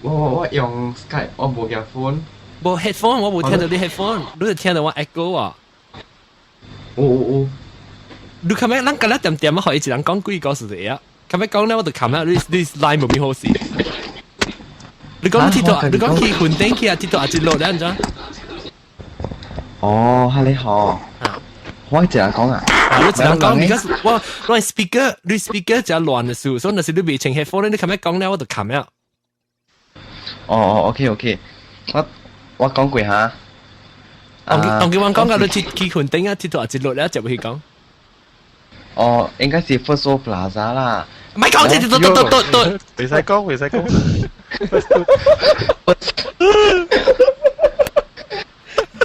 我用 Skype，我無夾 phone。無 headphone，我無聽到你 headphone，你就聽到我 echo 啊。有有有。你琴日咱今日點點啊，可以一人講幾個事就會啊。琴日講咧，我就琴日你 line 無變好勢。你講鐵頭，你講去雲頂去啊，鐵頭阿一落咧，安怎？哦，哈你好。我一人講啊。啊，你一人講，because 我 speaker，你 speaker 就亂的數，所以若是你未穿 headphone，你琴日講咧，我就冚了。哦哦，OK OK，我講過下。當當我講到你去雲頂啊，鐵頭阿一落咧，就會去講。哦，應該是 First World Plaza 啦。唔係講這，對對對對，未使講，未使講。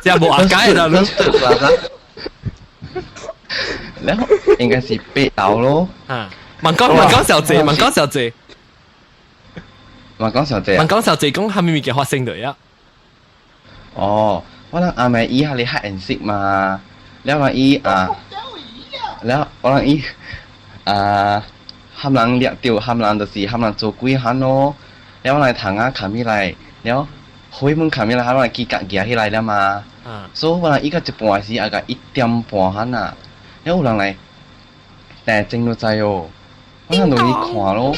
這無阿解啦，你。然後應該是8樓咯。啊，問講問講小姐，問講小姐，問講小姐，問講小姐講蝦米物件發生的呀？哦，我諗阿妹伊下你黑顏色嘛，แล้ว我伊啊，แล้ว我諗伊啊，含人掠到，含人就是含人做鬼喊咯，แล้ว我來糖啊冚起來，แล้ว開門冚起來，含人機夾夾起來了嘛。所以我人伊到一半時，啊個1點半喊啊，了有人來，但正都知哦，我人就去看咯。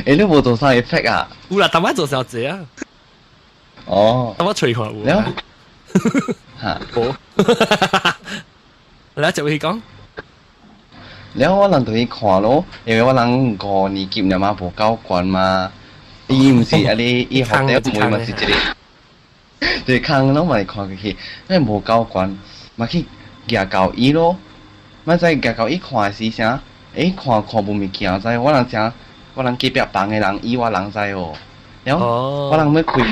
欸，你無做啥 effect 啊？有啦，逐擺做小姐啊。哦。逐擺吹看有。了。嚇。無。來，就去講。了我人就去看咯，因為我人5年級了嘛，無夠懸嘛。伊毋是啊你，伊學得門嘛是一個，一個空攏嘛是看過去，那無夠懸，嘛去舉到伊咯。嘛在舉到伊看時啥？欸，看看無物件知，我人啥？我人隔壁房的人伊我人知哦。了，我人欲開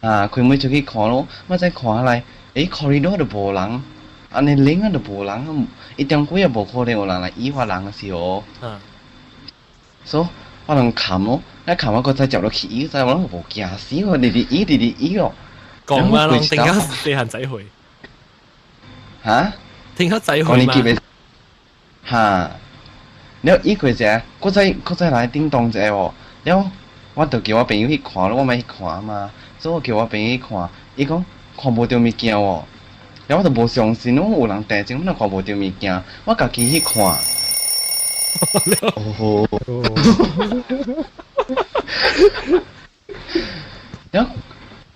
啊開門出去看咯，嘛在看來，欸，corridor 都無人，按呢冷啊都無人，1點幾也無可能有人來伊我人是哦。所以我人冚咯。一琴我個仔接落去，伊仔我攏無驚死我，直直伊直直伊哦。講嘛，攏聽較細漢仔歲。嚇？聽較仔歲嘛？嚇！了伊過者，閣再來叮當者哦。了，我就叫我朋友去看咯，我咪去看嘛。所以我叫我朋友去看，伊講看無著物件哦。了我就無相信，我有人訂正，我看無著物件，我家己去看。哦。了，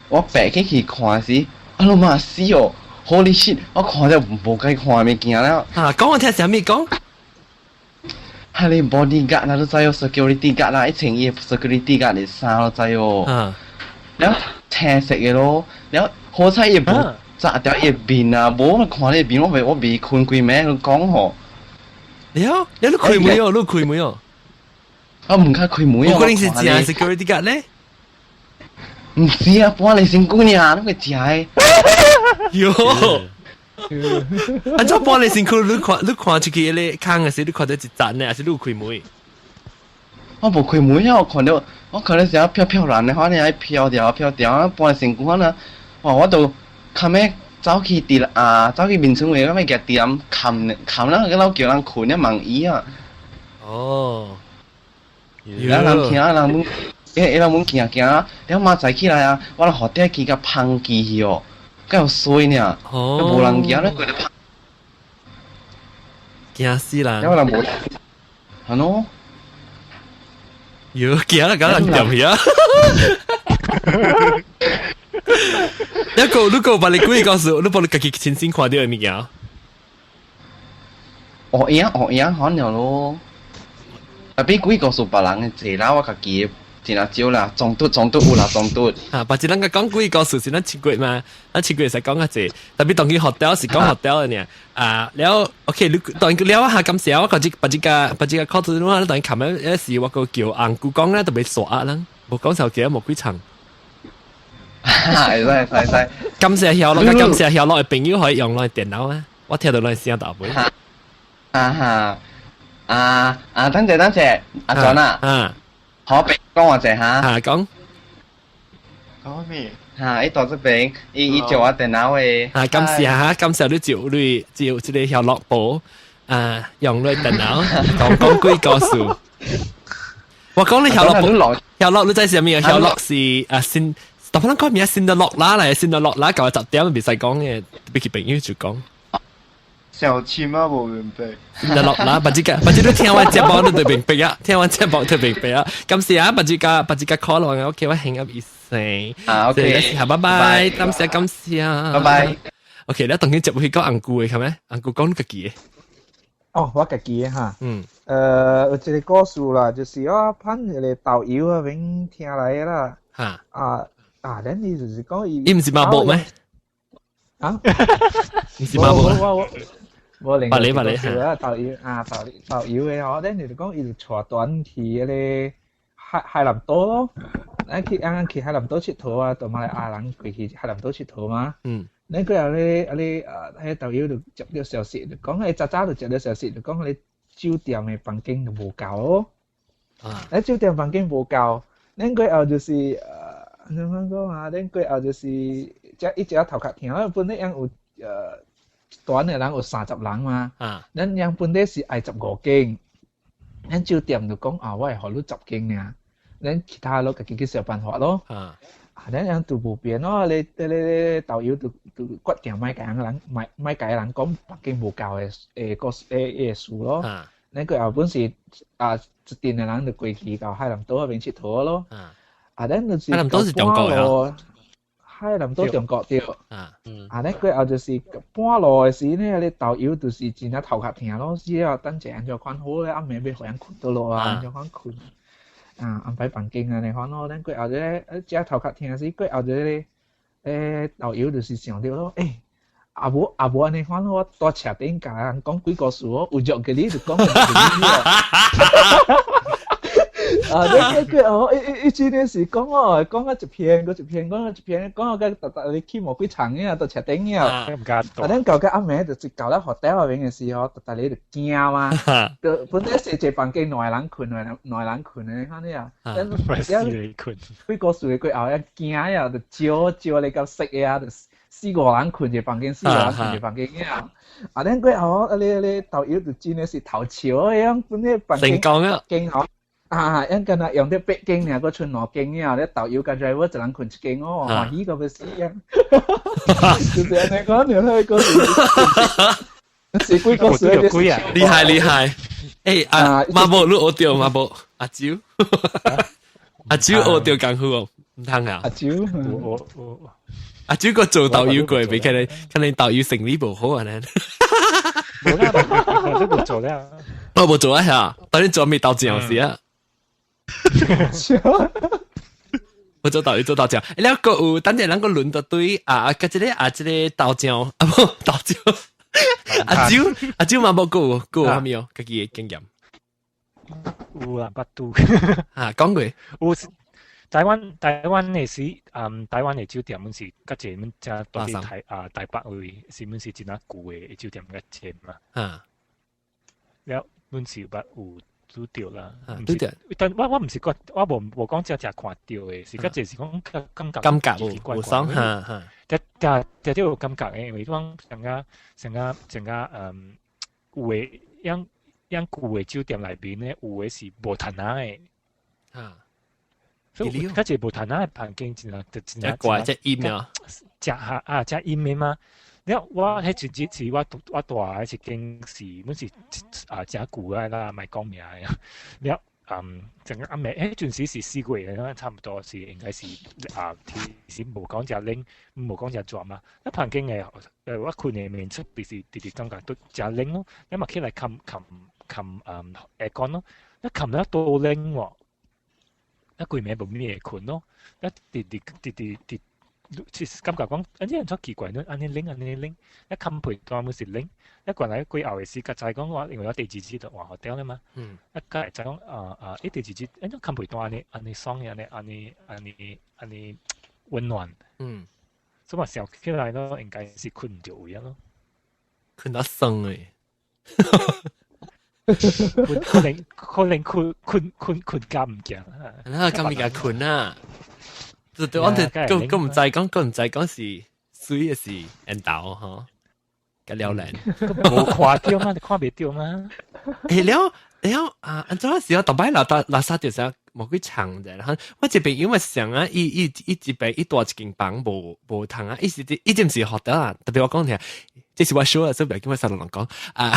我白去看時，啊老媽死哦！Holy shit！我看了無該看物件了。啊，講我聽啥物講？係你 bodyguard 啦，都知哦，security guard 啦，一穿伊 security guard 的衫都知哦。了青色的咯，了好彩伊無紮掉伊面啊，無我看你面，我未困規暝，講吼。了，你開門哦，你開門哦。我毋較開門哦。有可能是真 security guard 咧。毋是啊，玻璃身軀爾，你個食的。喲，按怎玻璃身軀？你看出去咧，空的時你看到一層呢，還是你有開門？我無開門啊！我看到時候飄飄然的，反正愛飄掉飄掉，玻璃身軀啊！哇！我都較尾走去佇啊，走去眠床位，較尾舉地冚冚啦，個老叫人睏咧夢伊啊！哦，然後人聽人問，伊人問行行，了媽早起來啊，我人予底去甲芳記去哦，敢有衰爾，都無人行咧，規個芳。驚死人！了我人無，係喏。喲，驚啦，敢人掂去啊！一個你個把你幾個故事，你幫你家己親身看到的物件。學影學影可能咯，特別幾個故事別人的濟啦，我家己真係少啦，撞拄撞拄有啦，撞拄。啊，別一人講幾個故事是咱七月嘛，咱七月會使講較濟，特別當佢學掉是講學掉的呢。啊，了 OK，你當佢了下感謝我，個這別這個別這個考試我當佢琴日一時我個叫紅姑講咧，特別傻啦，無講手機無幾層。會使會使。感謝曉樂，感謝曉樂的朋友可以用來電腦啊，我聽到來聲大杯。啊哈，啊啊，等陣等陣，阿俊啊，好，別講我者哈。啊，講。講咩？哈，伊到這邊，伊借我電腦的。啊，感謝哈，感謝你照你照這個曉樂寶啊，用你電腦講講幾個數。我講你曉樂寶，曉樂你知是啥物啊？曉樂是啊先。但可能講名先得落啦嚟，先得落啦，舊日10點未使講嘅，俾佢朋友就講。小深啊，無明白。就落啦，不知個，不知你聽完節目你就明白啊，聽完節目就明白啊。感謝啊，不知個，不知個 call 落，OK，我輕入一聲。啊，OK，好，拜拜，感謝感謝，拜拜。 OK，你當然接去講紅姑的，係咪？紅姑講你家己的。哦，我家己的哈。嗯。有一個故事啦，就是我盼一個導遊嗰邊聽來的啦。哈。啊啊，咱伊就是講伊。伊毋是馬步咩？啊？毋是馬步。我我我另白你白你啊，導遊啊，導導遊的吼，咱就是講伊就帶團去彼個海南島咯。咱去啱啱去海南島𨑨迌啊，就馬來亞人過去海南島𨑨迌嘛。嗯。咱過後咧，啊咧啊，彼導遊就接到消息，就講彼早早就接到消息，就講彼酒店的房間就無夠咯。啊！咱酒店房間無夠，咱過後就是怎樣講啊？咱過後就是遮一直頭殼疼，本來樣有團的人有30人嘛。啊！咱樣本來是愛15間，咱酒店就講啊，我會予你10間爾，咱其他攏家己去想辦法咯。啊！啊，咱樣就無變咯，你你你導遊就就決定莫共人莫莫共人講房間無夠的個的事咯。啊！咱過後本是啊，一陣的人就過去到海南島彼邊𨑨迌咯。啊！啊，咱就是海南島是中國啊。海南島中國對。啊。啊，咱過後就是半路的時呢，你導遊就是真正頭殼疼咯，死啊，等者按怎款好咧，暗暝欲予人睏倒落啊，按怎款睏。啊，安排房間啊，按呢款咯，咱過後咧，食頭殼疼時，過後咧，導遊就是想著咯，欸，啊無啊無按呢款，我蹛車頂共人講幾個事哦，有約給你就講給你啊，你過後，伊伊伊真的是講哦，講啊一篇，閣一篇，講啊一篇，講啊個逐逐你起無幾層啊，到車頂啊。啊，咱到個暗暝就是到了 hotel 那邊的時候，逐逐你就驚嘛。就本來是一個房間兩個人睏，兩個人睏的，看你啊。咱四個睏。幾個歲過後，驚啊，就招招你到識的啊，就四五人睏一個房間，四五人睏一個房間啊。啊，咱過後，啊你你導遊就真的是頭笑樣，本來房間成功啊！間吼。啊，樣敢若用著八間爾，閣賰兩間爾，咧導遊佮 driver 一人睏一間哦，歡喜到欲死啊！就是按呢講，你彼個是幾個歲？鬼啊！厲害厲害！欸，啊，馬步你學著馬步，阿周，阿周學著功夫哦，毋通啊！阿周，我我阿周閣做導遊過，袂可能可能導遊生理無好啊呢。無啦，我都無做了。我無做啊嚇，當你做咩導醬是啊？我做導遊做豆漿，了閣有等陣咱閣輪到對啊，佮這個啊這個豆漿啊無豆漿，阿周阿周嘛無閣有閣有啥物哦？家己的經驗。有啊，捌拄。啊，講過。有台灣台灣的時，嗯，台灣的酒店阮是較濟，阮遮蹛佇台啊台北位，是阮是真啊舊的酒店較濟嘛。啊。了，阮是捌有拄著啦，拄著。但我我毋是講，我無無講正正看著的，是較濟是講感覺感覺有有爽哈哈。定定定有感覺的，因為講上個上個上個嗯，有的樣樣舊的酒店內面咧，有的是無窗仔的。啊。所以較濟無窗仔的房間真啊，就真啊怪，真陰啊，真下啊，真陰的嘛。了我彼陣時是我我蹛的一間是，阮是啊誠舊的啦，莫講名的。了嗯，整個暗暝，彼陣時是4月的，差不多是應該是啊天時無講誠冷，無講誠熱嘛。那房間的，我睏的面出邊是直直感覺都誠冷咯。你嘛起來冚冚冚嗯 aircon 咯，一冚了多冷喎。一規暝無咩會睏咯，一直直直直直，其實感覺講，按呢樣奇怪，你按呢冷按呢冷，一冚被單本是冷，一過來過後的時，較知講我因為我第二日就換 hotel 啦嘛，一個知講啊啊，一第二日，按怎冚被單按呢按呢爽按呢按呢按呢按呢溫暖，所以我想起來咯，應該是睏毋著位咯，睏到爽的。可能可能睏睏睏睏覺毋見，啊，咁咪共睏啊！對對，我哋閣閣毋知講，閣毋知講是水抑是緣投吼，較了然。無看著嗎？你看袂著嗎？欸，了了啊！按怎時候逐擺垃垃垃圾就是無幾長者，我一邊因為想啊，伊伊伊一邊伊蹛一間房無無通啊，伊是伊這毋是學得啊，特別我講聽，這是我說啊，所以袂叫我細路人講啊。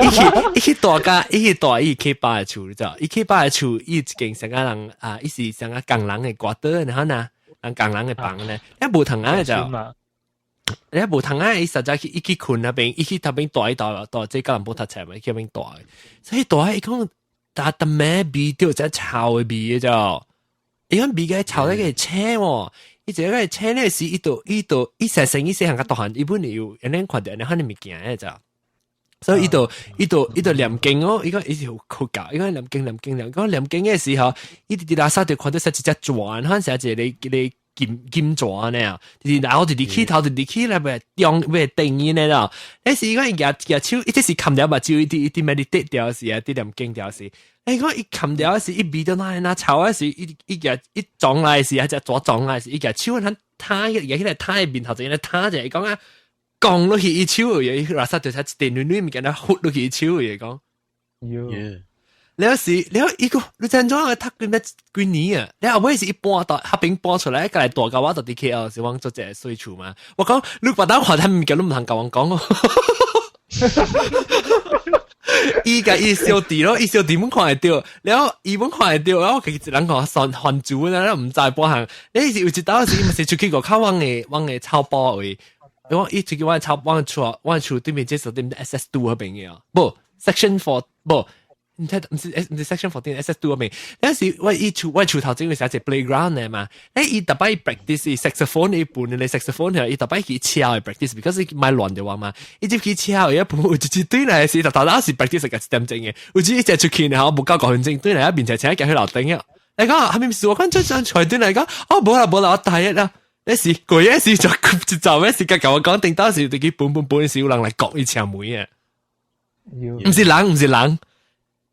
伊去伊去大家，伊去大伊去巴的厝，你知？伊去巴的厝，伊一間上個人啊，伊是上個工人的 quarter，然後呢，人工人的房咧，一無通啊就。你無通啊！伊實在去伊去睏那邊，伊去那邊住一住，住這個人無讀冊嘛，伊去那邊住。所以住伊講，但特咩味著只臭的味就，伊講味個臭得個青喎，伊這個青咧是伊都伊都伊細細伊細漢較大漢，伊本來有按呢看著按呢可能物件的就。所以伊就伊就伊就念經哦，伊講伊是好教，伊講念經念經念，講念經的時候，伊佇垃圾就看到說一隻船，可能是一个一个金金紙呢，就是然後直直起頭直直起來，袂中袂定伊呢咯。那時講伊舉舉手，伊這是含掉目睭，伊佇伊佇咩哩滴掉時啊，佇念經掉時。你講伊含掉時，伊味到那那臭啊時，伊伊舉伊撞來時，啊隻紙撞來時，伊舉手，咱彈舉起來彈伊面頭前咧彈者，伊講啊，降落去伊手，伊垃圾就一點軟軟物件咧，忽落去伊手，伊講。了時，了伊個你知影讀幾咩幾年啊？了後尾是伊搬到彼邊搬出來，過來大甲我到佇 KL 是阮做一個細厝嘛。我講你別當看他物件，你毋通共阮講哦。伊共伊小弟咯，伊小弟阮看會著，了伊阮看會著，然後家己一人看算番薯咧，毋知半項。你是有一當時伊嘛是出去外口，阮的阮的草埔位，我伊出去阮草阮厝阮厝對面這是對面 SS2 彼邊的哦，無 Section 4 無。毋知毋是毋是 Section 14 SS2 嗰邊，嗰時我伊厝我厝頭前有寫一個 playground 的嘛，誒伊逐擺 practice saxophone 伊盤咧 saxophone 伊逐擺去車去 practice，because 伊莫亂著我嘛，伊入去車伊盤有一一對來時，逐頭頭是 practice 個一點鐘嘅，有一隻出去然後無夠5分鐘，對來面前車行去樓頂啊，你講係咪是我看這張出來對來講，哦無啦無啦，我大一啦，那時過一時就一走咩時間共我講，頂到時就去盤盤盤時有人來割伊車門啊，毋是人毋是人。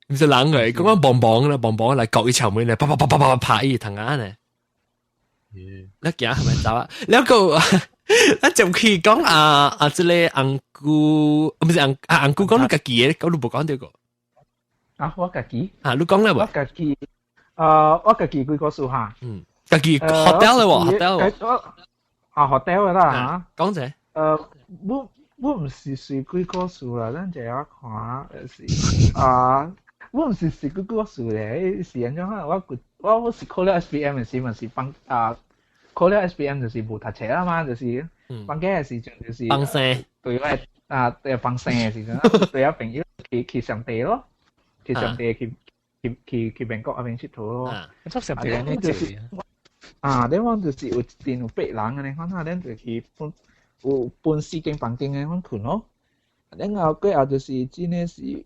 毋是人嚟，講講棒棒啦，棒棒來割伊牆門咧，啪啪啪啪啪拍伊頭仔咧。你行係咪走啊？了個，咱就去講啊啊！這個紅姑，毋是紅啊紅姑講你家己的，講你無講著過。啊，我家己。啊，你講啦無？我家己，我家己幾個數哈？嗯，家己 hotel 啦喎，hotel。啊，hotel 啦嚇。講者。我毋是隨幾個數啦，咱就我看是啊。我毋是隨幾個數咧，是按怎樣？我我我是考了 SPM 的時，嘛是放啊，考了 SPM 就是無讀冊啦嘛，就是放假的時陣就是放生，對我啊對放生的時陣，對我朋友去去上地咯，去上地去去去去曼谷那邊𨑨迌咯。做上地呢就是啊，你講就是有一陣有八人按呢，款啊，咱就去分有分四間房間的款睏咯。然後過後就是真的是。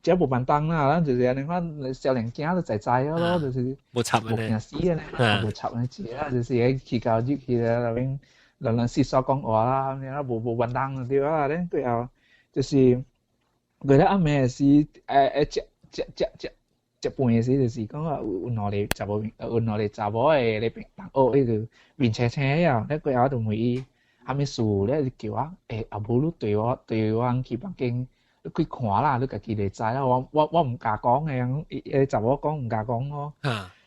這無辦當啦，咱就是按呢款少年囝都知知咯，就是無插無驚死按呢，無插按呢字啦，就是去到入去咧內面，人人四說講話啦，按呢無無辦當對啊，咱過後就是過了暗暝時，食食食食食飯的時，就是講話有有兩个查某，有兩个查某的咧同學，彼個面青青的啊，咧過後就問伊啥物事，咧就叫我，欸，啊無你綴我綴我去房間。你去看啦，你家己會知啦。我我我毋敢講的，伊伊查某講毋敢講咯。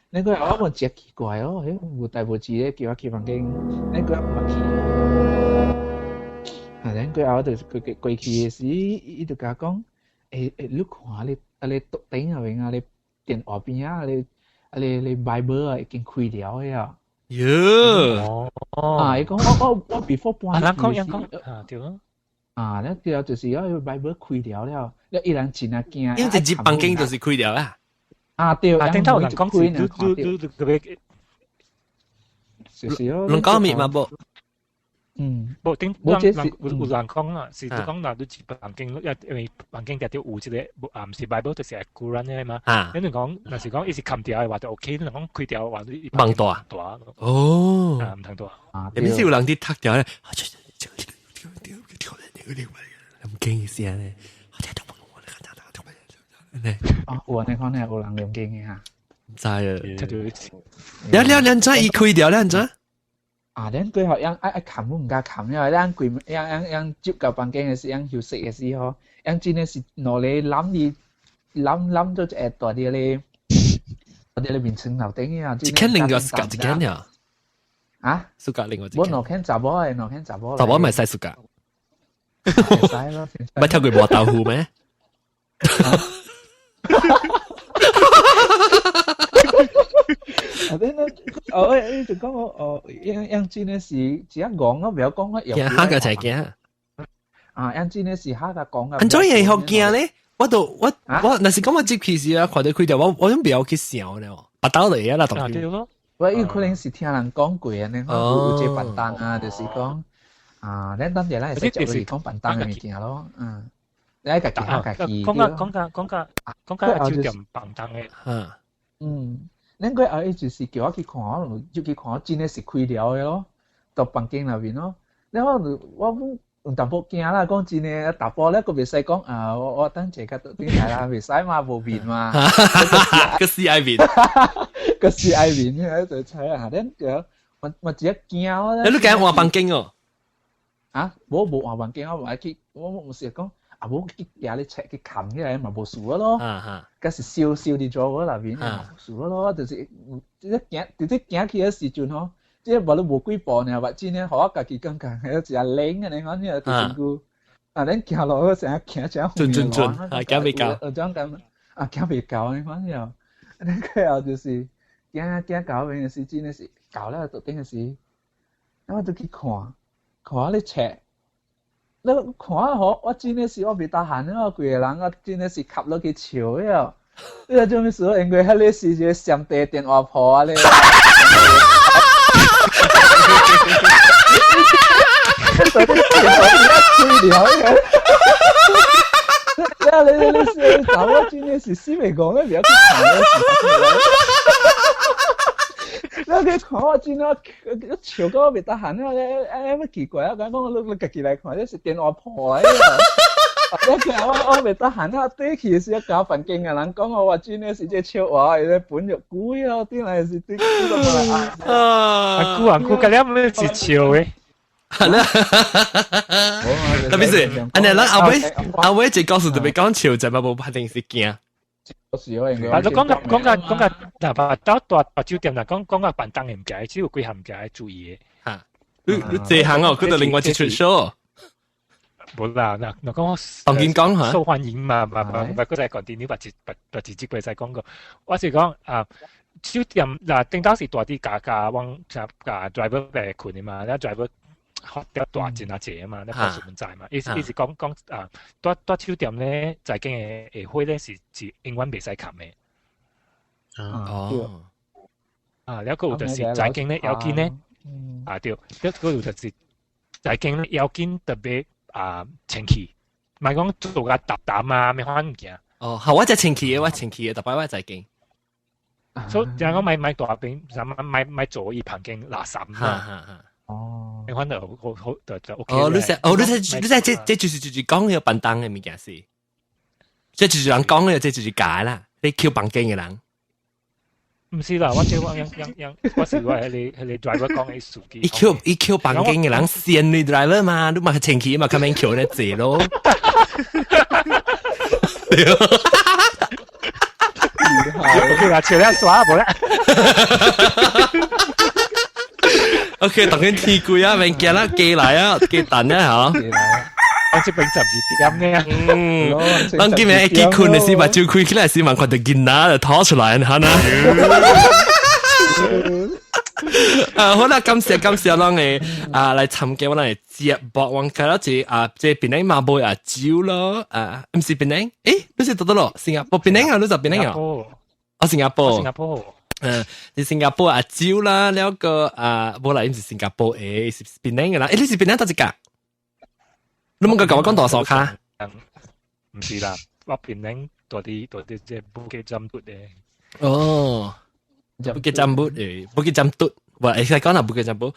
你過後我問真奇怪哦，彼無代無誌咧叫我去房間，你過後嘛去。啊，咱過後就是過過過去的時，伊就共我講，欸欸，你看你啊你桌頂那邊啊，你電話邊啊，你啊你你 Bible 啊已經開了的啊。喲，啊，伊講我我我 before 搬人講人講啊，對啊。啊，了對就是我 Bible 開掉了，了伊人真啊驚。因為一房間就是開掉啦。啊對，啊頂頭人講是，你你你特別，就是咯。人講密嘛無？嗯，無頂人人有有人講啦，是講若你一房間，因為房間定著有一個，啊毋是 Bible 就是古蘭的嘛。啊。你講，若是講伊是冚掉的話就 OK，你講開掉的話你放大。大。哦。啊，毋通大。啊，你是有人佇讀掉咧？唔驚意思啊！咧，哦，有按呢款呢，有人念經的哈。唔知啊，了了兩怎伊開掉兩怎？啊，咱過後樣愛愛冚，毋敢冚，因為咱規樣樣樣入到房間的時，樣休息的時候，樣真的是兩个攬你攬攬做一個大佇咧大佇咧面床頭頂啊。一間兩個是一間呀。啊？暑假另外一間。無兩間查某的，兩間查某。查某咪使暑假。會使咯。捌聽過磨豆腐咩？啊，咧，哦，誒，就講我哦，樣樣真的是只講我不要講我。驚嚇個才驚。啊，樣真的是嚇個講啊。按怎樣會驚咧？我都我我，若是講我接起時啊，看到開條我我都不要去想咧，拔刀嚟啊啦，當對咯。我有可能是聽人講過啊，你看有這便當啊，就是講啊，咱當地咱會使食落去講便當的物件咯，嗯，你愛家己家己。講甲講甲講甲講甲酒店便當的，嗯，咱過後伊就是叫我去看，我就去看，真的是開了的咯，到房間內面咯，然後我有淡薄驚啦，講真的，淡薄咧，閣袂使講啊！我我等者較倒轉來啦，袂使嘛，無面嘛。個死愛面，個死愛面，就猜啊！恁個我我只驚我。你驚換房間哦？啊，無無換房間，我無愛去，我毋是講啊，無去舉咧冊去冚起來嘛，無事咯。嗰是燒燒佇桌內面嘛，無事咯，就是這行，直接行去的時陣吼。這無你無幾步爾，目真呢，予我家己感覺彼一冷安尼款，彼個身軀，啊，恁行路我成日行成準準準，啊，行袂到，有種感覺，啊，行袂到按呢款爾，恁過後就是行行到邊的時，真的是到了桌頂的時，我就去看，看咧冊，你看吼，我真的是我袂得閒啊，規个人我真的是磕落去笑了，你知做啥物事？因為彼个是一個上帝電話簿啊咧。你你你查某真的是死袂講，你不要去看。你去看我真啊，笑到我袂得閒啊！哎哎，奇怪啊！講講你你家己來看，這是電話簿來啊！你看我我袂得閒啊，對起是一搞房間的人講我話真的是這笑話，伊個本就久啊，頂來是對久都無來啊！阿姑阿姑，個了毋是笑的。係啦，特別是，按呢，咱後尾後尾一個故事特別講笑，就嘛無一定是驚。啊，你講個講個講個，嗱，把到大大酒店啦，講講個便當的物件，只有幾項物件愛注意的。嚇，你你這行哦，佢就另外一出 show。無啦，嗱嗱講，當然講嚇，受歡迎嘛，嘛嘛嘛，閣再講啲，你捌一捌捌一這個再講過。我是講啊，酒店嗱，頂當時大啲價價往加driver 來睏的嘛，了 driver 學掉大真啊濟啊嘛，你保數門在嘛，伊伊是講講啊，蹛蹛酒店咧，在間的下火咧是是永遠袂使冚的。哦，啊，了閣有就是在間咧要緊咧，啊對，了閣有就是在間咧要緊特別啊清氣，莫講做甲沓沓啊，咩款物件。哦，好，我只清氣的，我清氣的，特別我在間。所以聽講莫莫大邊，啥物莫莫做伊房間垃圾嘛。哦，你反正好好就就 OK。哦，你說，哦，你說，你說，這這就是就是講那個便當的物件是，這就是人講的，這就是假啦，你抾房間的人。毋是啦，我這我樣樣樣，我是我彼個彼個 driver 講的司機。伊抾伊抾房間的人先你 driver 嘛，你嘛清氣嘛，較免抾咧濟咯。對。 OK 啦，笑了煞無啦。 OK，當然天貴啊，免驚啦，過來啊，過等啊，嚇。我這邊12點呢。嗯，咱今日會記睏的時，目睭開起來時，嘛看到囡仔就吐出來，嚇呐。啊，好啦，感謝感謝咱的啊來參加我咱的節目，我看到這啊這檳榔嘛無啊酒咯，啊，毋是檳榔，欸，你是佗佗咯？新加坡檳榔啊，你是檳榔啊？哦，新加坡，新加坡。嗯，是新加坡阿酒啦，了個啊，無啦，伊毋是新加坡的，是檳榔的啦。欸，你是檳榔佗一間？你毋敢共我講大數卡？毋是啦，我檳榔蹛佇蹛佇這布吉占卜的。哦，布吉占卜的，布吉占卜，我會使講啦，布吉占卜。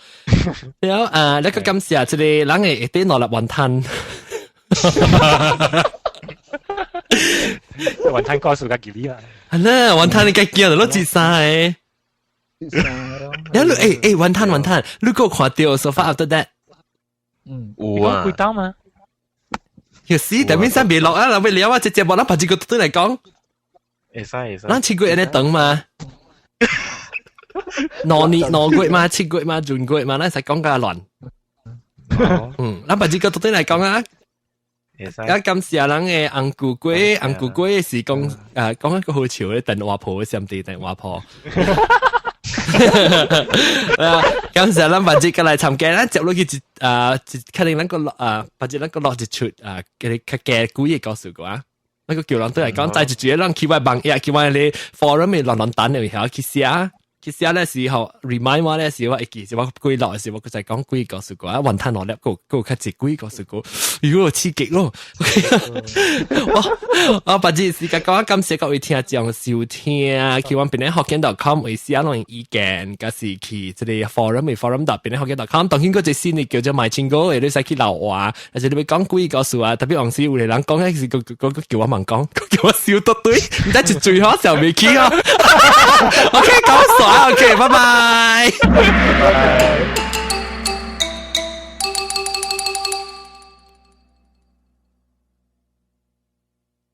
了啊，你個感謝這個人會會得兩粒雲吞。雲吞故事較吉利啦。係啦，雲吞你該驚就攞節晒。節晒咯。了你欸欸雲吞雲吞，你閣看著 so far after that？嗯，有啊。幾刀嗎？有時特別山別落啊，嗱，為了啊，直接無咱拍一個對來講。會使會使。咱七月按呢長嘛？ 2年2月嘛，7月嘛，閏月嘛，咱使講較亂。嗯，咱把這個到底來講啊。啊，感謝咱的紅菇粿，紅菇粿是講啊，講一個好笑的電話婆，上帝電話婆。啊，感謝咱把這個來參加，咱接落去一啊，一可能咱個落啊，把這咱個落一出啊，給你較加幾個故事個啊。那個叫人對來講，在一住咱去我網頁，去我咧 forum 的亂亂等的時候去寫。去寫咧時候，remind 我咧時，我會記，是我幾落的時，我閣再講幾個故事啊，雲吞兩粒，閣閣較濟幾個故事，如果有刺激咯。我我把這時間講，感謝各位聽眾收聽，去阮邊咧福建 .com 為寫攏意見，佮是去這個 forum 的 forum.penanghokkien.com，當然閣一個新的叫做賣清歌的，你使去留話，還是你欲講幾個故事啊？特別往時有個人講，彼是閣閣閣叫我問講，閣叫我笑到對，毋知一最好笑袂起哦。OK，講煞，OK，拜拜。拜拜。